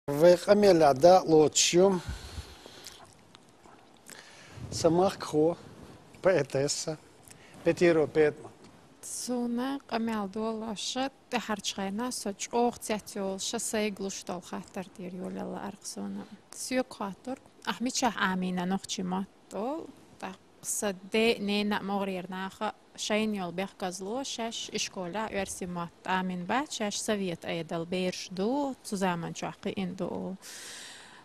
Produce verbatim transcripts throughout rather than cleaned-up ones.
Вай къамелехь дакъа лоцуш ю са махкахо, поэтесса Петирова Петма. Суна къамел долуш, тӀаьхьарчу хенахь со чӀогӀа цецйолуш, сайга луш долу хаттар тӀера йолаелла аркъа суна. Соьга хоттург, ахь мичахь Ӏамийна нохчийн мотт олу, тӀаккха сан ден а, ненан а могӀарера наха шайна йолу бехказло шаьш ишколехь оьрсийн мотт Ӏамийна бац, шаьш совет Ӏедалан бераш ду, цу заман чохь кхиъна ду олу.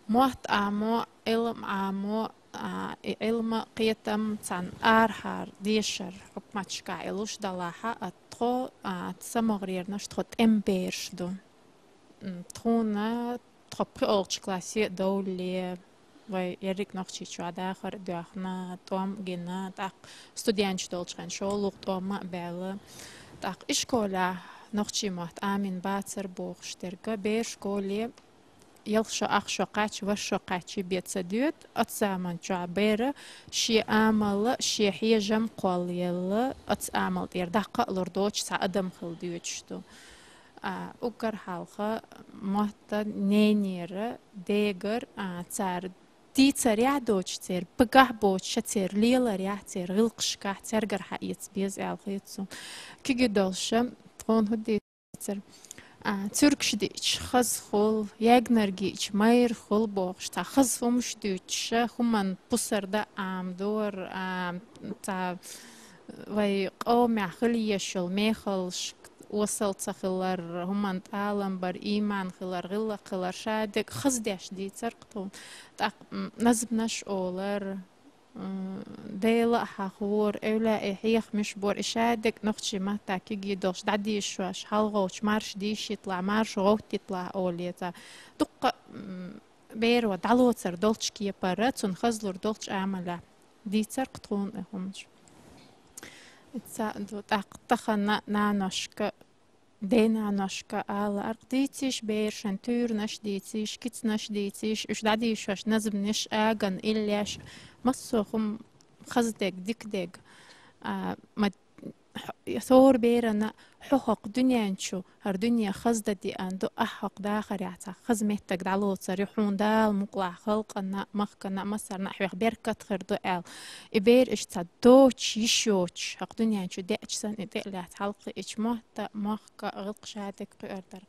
Мотт Ӏамо, Ӏилма Ӏамо, а, и Ӏилма кхетам царна арахьара дешара хьукматашкахь и луш далахь а, тхо, а, сан могӀарернаш тхо тӀеман бераш ду. М, тхуна тхо пхоьалгӀачу классе а довлале, вай ерриг Нохчийчохь дахар а доьхна, тӀом а гина, тӀаккха студенташ долчу хенахь шолгӀа тӀом а баьлла. ТӀаккха ишколехь нохчийн мотт Ӏамийна бацара бохуш дерг, бераш школе ялх шо, ах шо кхаьчча, ворхӀ шо кхаьчча бен ца доьду, оцу заман чохь бер шен амал, шен хьежам кхоллаелла, оцу амал тӀера даккха а лур доцуш цхьа адам хила доьдуш ду. А, уггар хьалха мотт ненера, дегара, а, цара дийцарехь доцуш, церан багахь боцуш, церан леларехь, церан гӀиллакхашкахь, цаьргара хьаэца беза аьлла хета суна. Кегий долуш, тхуна хӀун дийцар? А, цуьргаш диъча хаза хуьлу, ягнар гиъча майра хуьлу бохуш, цхьа хаза хӀумаш дуьйцуш, хӀуманна пусар дан Ӏамадора, а, цхьа вай къомехь хила езаш йолу мехаллашка осал ца хилар, хӀуманна тӀалам бар, ийман хилар, гӀиллакх хилар, шадерг хаза деш дийцар-кх тхуна. ТӀаккха, м, назманаш олар, м, Дела а хьахора, эвлаяийн хьехамаш бора, и шадерг нохчийн маттахь кегий долуш дӀадийшош, хьалгӀовтта марш дийшийталахь, марш гӀовттийталахь олий цара. Дуккха, м, беро дӀалоцур долчу кепара, цунна хазлур долчу амалехь дийцар-кх тхуна и хӀуманаш. Ца ду, тӀаккха тахана наношка, ден-наношка ала аркъа дийцийша берашна, туьйранаш дийцийша, кицанаш дийцийша, уьш дӀадийшош, назманаш, аган иллеш, массо а хӀума хаза дерг, дика дерг. А, ма, хьо-, хӀора берана хьо хӀокху дуьнен чу, хӀара дуьне хаза дан деана ду, ахь хӀокху дахарехь цхьа хаза меттиг дӀалоцур ю, хьуна Дала мукъалахь халкъана а, махкана а, массарна а хьоьх беркат хир ду аьлла. И бер иштта цхьа доцуш, йиш йоцуш, хӀокху дуьнен чу деача санна, и тӀе а лаьцна хьалакхиъча, мотт а, мохк а, гӀиллакх, шадерг кхуьур дара.